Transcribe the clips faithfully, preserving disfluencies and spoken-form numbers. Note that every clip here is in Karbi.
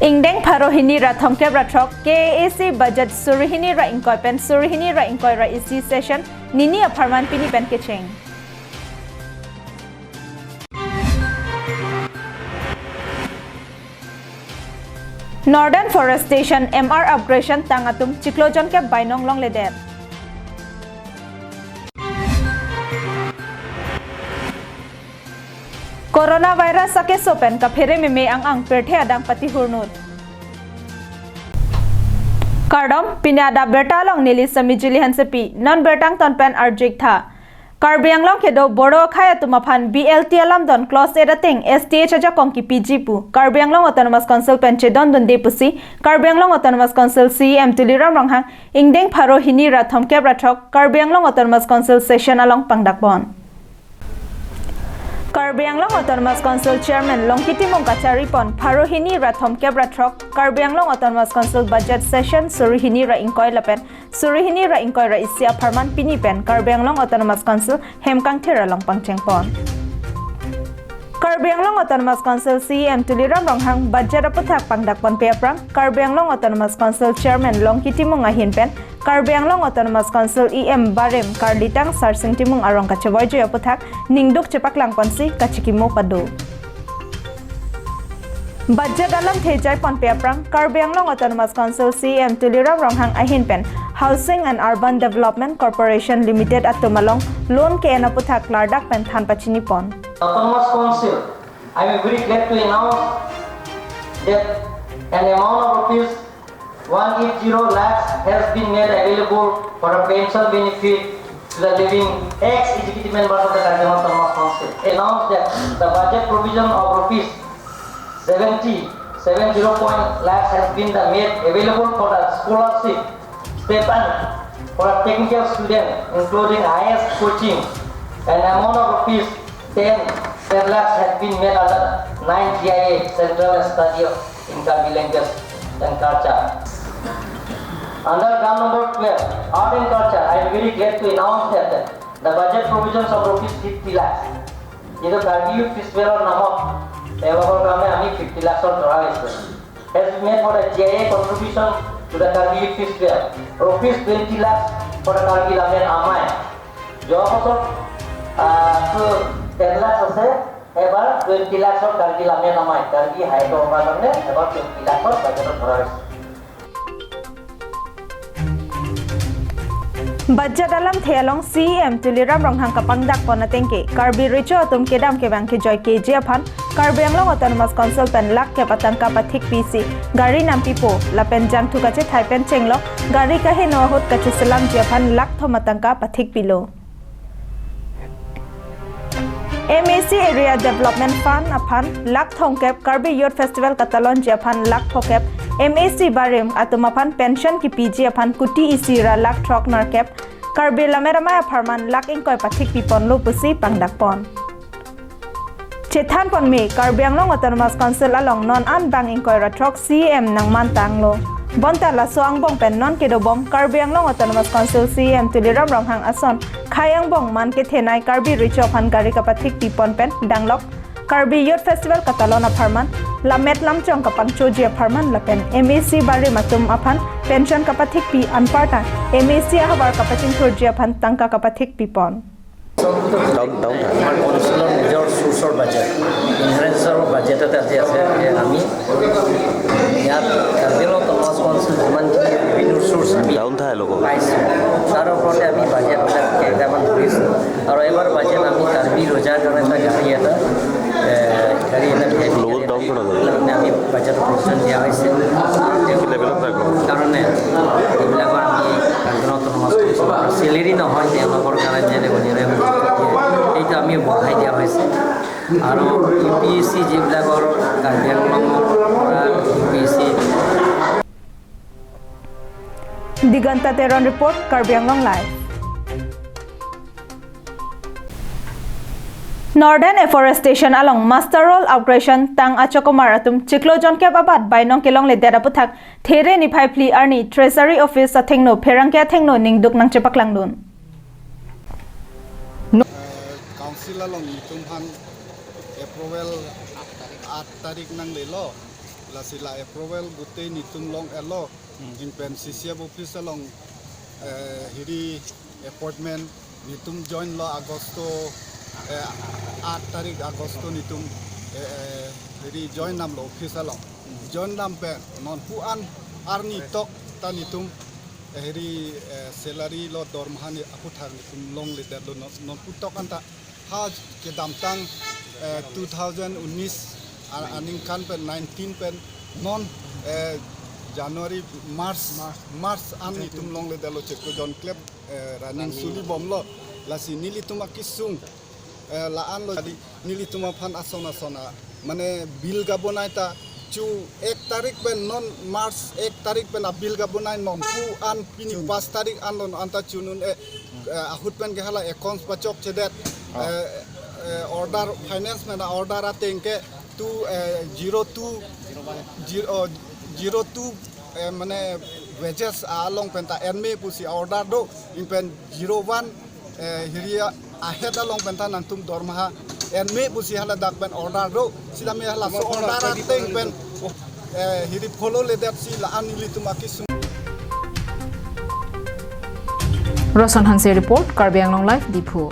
Ingdeng pharo hini ra thomkep ra throk K A A C budget suri hini ra ingkoi pen suri hini ra ingkoi ra isi session nini apharman pini pen kecheng. Northern Forest Station M R upgradation tang atum chiklo jonkep bainong longledet. Coronavirus akeso pen kaphere meme ang-ang pirthe adang patihurnut. Kardom, pini adap birta along neli Sami Juli Hansepi, non birta angton pen arju-ik tha. Karbi Anglong kedo Bodo akhei atum aphan B L T alam don clause eight ateng S T H ajakong kipiji pu Karbi Anglong Autonomous Council pen chedondunde pusi Karbi Anglong Autonomous Council C E M Tuliram Ronghang ingdeng pharo hini ra thomkep ra throk Karbi Anglong Autonomous Council session along pangdakpon. Karbi Anglong Autonomous Council Chairman Longki Timung kacharipon pharo hini ra thomkep ra throk Karbi Anglong Autonomous Council budget session suri hini ra ingkoi lapen suri hini ra ingkoi ra isi apharman pini pen Karbi Anglong Autonomous Council hem kangthir along pangchengpon. Karbi Anglong Autonomous Council C E M Tuliram Ronghang budget aputhak pangdakponpe aphrang Karbi Anglong Autonomous Council Chairman Longki Timung ahin pen Karbi Anglong Autonomous Council E M barim karlitang Sarsing Timung arong kachevoijui aputhak ningduk chepaklangponsi kachikimo pado. Budget alamthe jaiponpe aphrang Karbi Anglong Autonomous Council C E M Tuliram Ronghang ahin pen Housing and Urban Development Corporation Limited atum along loan ke-en aputhak klardak pen than pachinipon. Autonomous Council, I am very glad to announce that an amount of rupees one eight zero lakhs has been made available for a pension benefit to the living ex-executive members of the Karbi Anglong Autonomous Council. Announced that the budget provision of rupees seventy, seven zero point lakhs has been the made available for the scholarship stipend for a technical student, including I A S coaching, an amount of rupees ten, ten lakhs has been made under nine G I A, Central Study in Karbi Language and Culture. Under ground number twelve, Art and Culture, I am very glad to announce that the budget provisions of rupees fifty lakhs, এইটো কাৰ্বি ইউথ ফেষ্টিভেলৰ নামত তেওঁলোকৰ কাৰণে আমি ফিফটি লাখছৰ ধৰা হৈছে, has been made for the G I A contribution to the Karbi Youth Festival, rupees twenty lakhs for the Karbi Lammet Amei. যোৱা বছৰ, আহ, তো টেন লাখ আছে, এবাৰ টুৱেণ্টি লাখছৰ কাৰ্বি লামে নামাই, কাৰ্বি হাইটো হোৱাৰ কাৰণে এবাৰ টুৱেণ্টি লাখৰ বাজেটত ধৰা হৈছে। Budget alamthe along C E M Tuliram Ronghang kapangdakpon atengke Karbi Recho atum kedam kevang kejoi keji aphan Karbi Anglong Autonomous Council pen lakh kep atangka pathikpisi gari nampipo lapen jangthu kachethai pen chenglok gari kaheno ahut kacheselamji aphan lakh thom atangka pathikpilo. M A C Area Development Fund aphan lakh thomkep, Karbi Youth Festival katalonji aphan lakh phokep, M A C barim atum aphan pension kipiji aphan kuti isi ra lakh throk nerkep, Karbi Lammet Amei apharman lakh ingkoi pathikpiponlo pusi pangdakpon. Chethanponme, Karbi Anglong Autonomous Council along non an bang ingkoi ra throk C E M nangmantanglo. Bonta laso angbong pen non kedobom Karbi Anglong Autonomous Council C E M Tuliram Ronghang ason khei angbong man kethenei Karbi Recho aphan gari kapathikpipon pen danglok Karbi Youth Festival katalon apharman, lammet lamchong kapangchoji apharman lapen M A C barim atum aphan pension kapathikpi anparta M A C ahavar kapachingthurji aphan tangka kapathikpipon. Down, down. আমাৰ কাউন্সিলৰ নিজৰ চ'ৰ্চৰ বাজেট, ইনহেৰিটেঞ্চৰ বাজেট এটা যে আছে, সেই আমি ইয়াত কাৰ্বি আংলং অট'নমাছ কাউন্সিল যিমানখিনি ৰেভিনিউ চ'ৰ্চ আমি ডাউন থাই ল'ব। পাইছোঁ, তাৰ ওপৰতে আমি বাজেটবিলাক কেইটামান ধৰিছোঁ। আৰু এইবাৰ বাজেট আমি কাৰ্বি ৰজাৰ কাৰণে এটা গাড়ী এটা, এ, গাড়ী এটা ভি আই পি গাড়ী এটা কাৰণে আমি বাজেটৰ প্ৰভিজন দিয়া হৈছে। আৰু তেওঁ কাৰণে যিবিলাকৰ আমি কাৰ্বি আংলং অট'নমাছ কাউন্সিলৰ চেলেৰী নহয়, তেওঁলোকৰ কাৰণে যে ৰেভিনিউ, সেইটো আমি বঢ়াই দিয়া হৈছে। আৰু ইউ পি এছ চি যিবিলাকৰ কাৰ্বি আংলঙৰ পৰা U P S C. Diganta Teron report, Karbi Anglong Live. Northern Afforestation along Muster Roll upgradation tang achokomar atum chiklo jonkep abat bainong kelongledet aputhak There niphai phli arni Treasury Office athengno pherangke athengno ningduk nangchepaklangdun. Council along itum aphan approval aat tarik nanglelo. Lasi la approval gute netum long-etlo. Hmm. Ingpen C C F office along, eh, hiri appointment netum join lo Agosto, eh, aat tarik Agosto netum, eh, eh, hiri join damlo office along. Hmm. Join dam pen non pu an arni tok ta netum, eh, hiri, eh, salary lo dormaha ni aphuthak netum longledetlo non, non pu tok anta ha kedamtang, eh, two thousand unis a-, aningkan pen nineteen pen non, eh, January, March, March. March an netum longledetlo cheko jon klep, eh, running suli bomlo. Lasi nelitum akesung, eh, la-an lo jadi nelitum aphan ason ason a mane bill kabonai ta chu ek tarik pen non March ek tarik pen a bill kabonai non pu an pini pas tarik an non anta chunun, eh, eh, ahut pen ke hala accounts pachokchedet, eh, eh, order finance pen a order ateng ke tu, eh, zero two, zero, oh, zero two, eh, mane wages along pen ta enme pusi order do, ingpen zero one, eh, hiri ahead along pen ta nangtum dormaha enme pusi hala dak pen order do. Sitame halaso order ateng pen, oh, eh, hiri follow ledet si la-an nelitum akesung. Roshan Hanse report, Karbi Anglong Live, Diphu.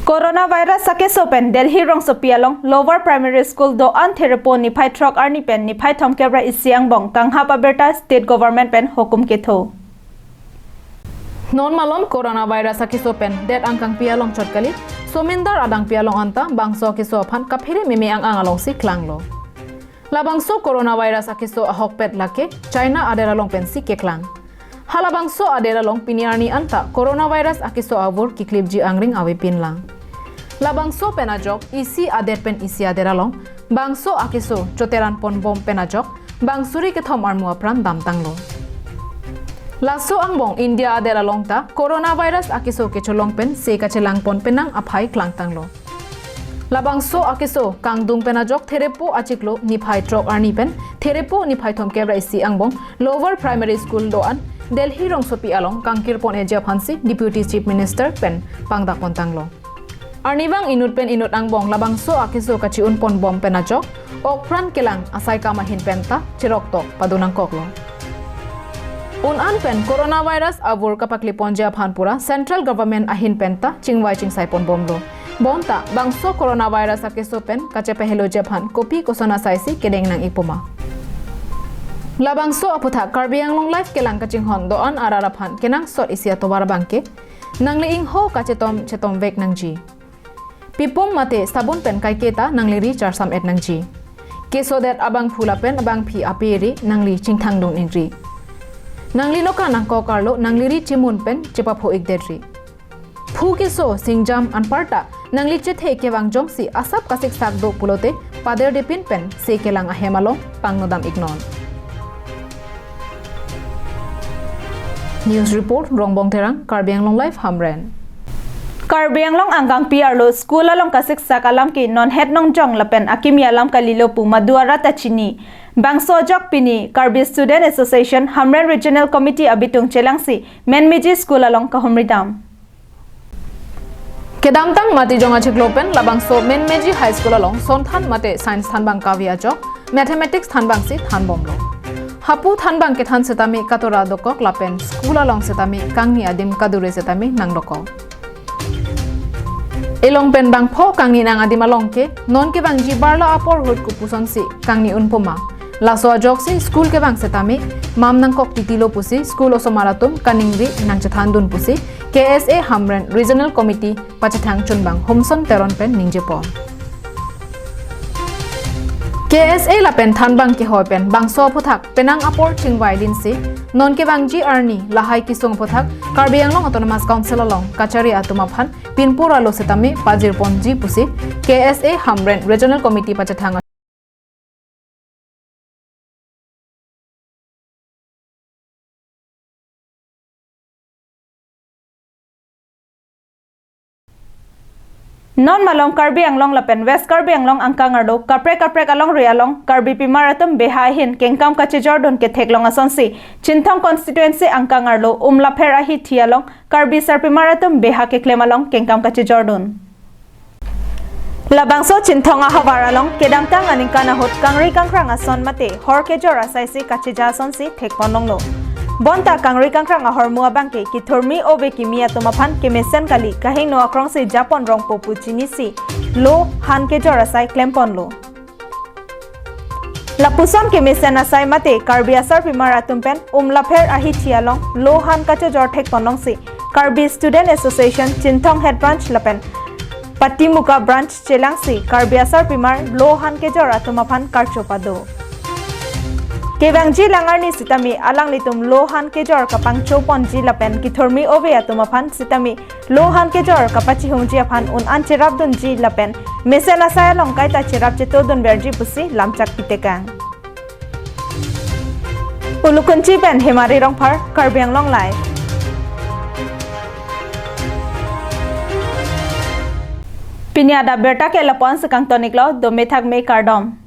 Coronavirus akeso pen Delhi rongsopi along Lower Primary School do-an therepo niphai throk arni pen niphai thomkep ra isi angbong kanghap abirta state government pen hukum ketho. Non malom coronavirus akeso pen det angkangpi along chot kali, somindar adangpi along anta bangso akeso aphan kaphere meme ang-ang alongsi klanglo. Labangso coronavirus akeso ahokpet lake China adet along pensi keklang. Halabangso adet along pini arni anta coronavirus akeso avur kiklipji angring avepinlang. Labangso pen ajok isi adet pen isi adet along bangso akeso choteran ponbom pen ajok bang suri kethom armu apran damtanglo. Laso angbong India adet along ta coronavirus akeso kecholong pen se kachelang pon penang aphai klangtanglo. Labangso akeso kangdung pen ajok therepo achiklo niphai throk arni pen therepo niphai thomkep ra isi angbong Lower Primary School do-an Delhi rongsopi along kangkir pon-eji aphansi Deputy Chief Minister pen pangdak pontanglo. Arnivang inut pen inut angbong labangso akeso kachi-un ponbom pen ajok okpran kelang asai kam ahin pen ta cheroktok padonangkoklo. Un-an pen coronavirus avur kapakli ponji aphan pura central government ahin pen ta chingvai chingsai ponbomlo. Bonta bangso coronavirus akeso pen kachepaheloji aphan kopi koson asaisi kedeng nang-ikpoma. Labangso aphuthak Karbi Anglong Live kelang kachinghon do-an arat aphan kenangsot isi atovar abangke, nangli ingho kachetom chetomvek nangji. Pipum mate sabun pen kaike ta nangli ri charsam-et nangji. Kesodet abangphu lapen abangpi ape ri nangli chingthangdun-ikri. Nangli noka nangkok arlo nangli ri chimun pen chepapho-ikdetri. Phu keso singjam anparta nangli chethe kevang jongsi asap kasiksak do pulote paderdepin pen se kelang ahem along pangnodam-iknon. News report, Rongbong Terang, Karbi Anglong Live, Hamren. Karbi Anglong angkangpi arlo school along kasiksak alam ke non het nongjong lapen akimi alam kalilo pu madu arat ta chini. Bangso ajok pini Karbi Student Association Hamren Regional Committee abitung chelangsi Menmeji School along kahumridam. Kedamtang Matijong achiklo pen labangso Menmeji High School along sonthan mate science thanbang kave ajok mathematics thanbangsi thanbomlo. Hapu thanbang kethan setame katora dokok lapen school along setame kangni adim kadure setame nangdokok. Elong pen bangpho kangni nang adim along ke non kevangji barla apor ahut kopusonsi kangni unpoma. Laso ajoksi school kevang setame mam nangkok titilo pusi school osomar atum kaningri nangchethandun pusi K S A Hamren Regional Committee pachethang chunbang Homson Teron pen ningjepon. K S A lapen thanbang kehoi pen bangso aphuthak penang apor chingvai linsi non kevangji arni lahai kesung aphuthak Karbi Anglong Autonomous Council along kachari atum aphan pinpur alo setame pajirponji pusi K S A Hamren Regional Committee pachethang. Non malom Karbi Anglong lapen West Karbi Anglong angkang arlo kaprek kaprek alongri along Karbi pimar atum beha ahin kengkam kachejordun ketheklong asonsi Chinthong constituency angkang arlo Umlapher ahithi along Karbi sarpimar atum beha keklem along kengkam kachejordun. Labangso Chinthong ahavar along kedamtang aningkan ahut kangri kangkrang ason mate hor kejor asai si kacheja ason si thekpon longlo. Bonta kangri kangkrang ahormu abangke kithurmi ove kimi atum aphan kemesen kali kahingno akrong si japon rongpo pu chini si lo han kejor asai klemponlo. Lapuson kemesen asai mate Karbi asarpimar atum pen Umlapher ahithi along lo han kachojor thekpon longsi Karbi Student Association Chinthong Head Branch lapen Patimuka Branch chelangsi Karbi asarpimar lo han kejor atum aphan karcho pado. Kevangji lang arni sitame alanglitum lo han kejor kapangchoponji lapen kithurmi ove atum aphan sitame lo han kejor kapachihungji aphan un-an cherapdunji lapen mesen asai along kaita cherap chetodunverji pusi lamchak pitekang. Ulukunchi pen Hemari Rongphar, Karbi Anglong Live. Pini adap birta ke lapu-an si kangtoniklo, dome thakme, kardom.